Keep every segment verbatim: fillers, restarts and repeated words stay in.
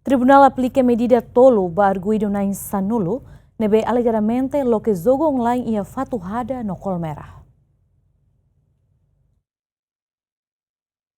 Tribunál aplika medida tolu ba arguidu na'in sanulu ne'ebé alegadamente loke jogu online iha Fatuhada no Kolmera.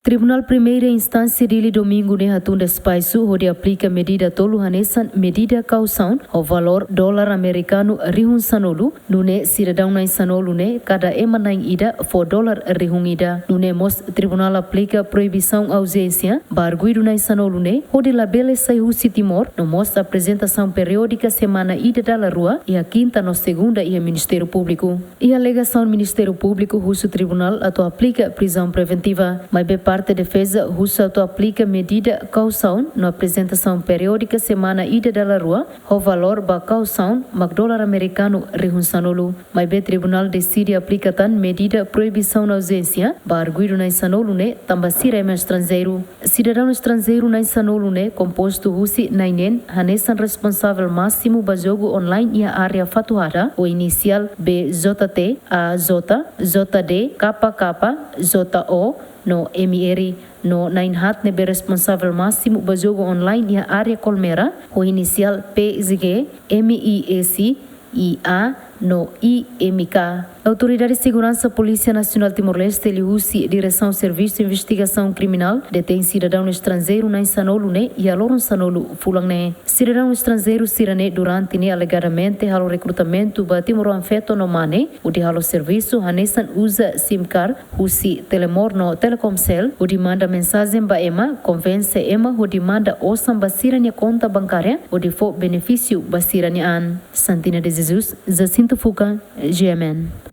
Tribunál Primeira Instánsia Dili Domingu ne'e hatun despaisu hodi aplika medida tolu hanesan medida kausaun ho valór dolar amerikanu rihun sanulu, nune'e sidadaun na'in sanulu ne'e kada ema na'in ida fó dolar rihun ida. Nune'e mós tribunál aplika proibisaun auzénsia ba arguidu na'in sanulu ne'e hodi labele sai husi Timor, no mós aprezentasaun periódika semana ida dala rua, iha kinta no segunda iha Ministériu Públiku. Iha alegasaun Ministériu Públiku husu tribunál atu aplika prizaun preventiva, maibé parte defeza husu atu aplika medida kausaun no aprezentasaun periódika semana ida dala rua, ho valór ba kausaun mak dolar amerikanu rihun sanulu. Maibé tribunál deside aplika tan medida proibisaun auzénsia ba arguidu na'in sanulu ne'e tanba sira ema estranjeiru. Sidadaun estranjeiru na'in sanulu ne'e kompostu husi na'in neen hanesan responsavel másimu ba jogu online iha área Fatuhada, ho inisiál B J T, A J, J D, K K, J O, no M R, no na'in haat ne'ebé responsavel másimu ba jogu online iha área Kolmera, ho inisiál P G, M I S, I A, no I M K. Autoridade Seguransa Polísia Nasionál Timor-Leste liuhusi Diresaun Servisu Investigasaun Kriminál detein sidadaun estranjeiru na'in sanulu ne'e iha loron sanulu fulan ne'e. Sidadaun estranjeiru sira-ne'e durante ne'e alegadamente halo rekrutamentu ba timoroan feto no mane, hodi halo servisu hanesan uza sim card husi Telemor no Telkomcel, hodi manda mensajen ba ema, konvense ema hodi manda osan ba sira-nia konta bankária, hodi fó benefísiu ba sira-nia an. Santina de Jesus, Jacinto Fuca, G M N.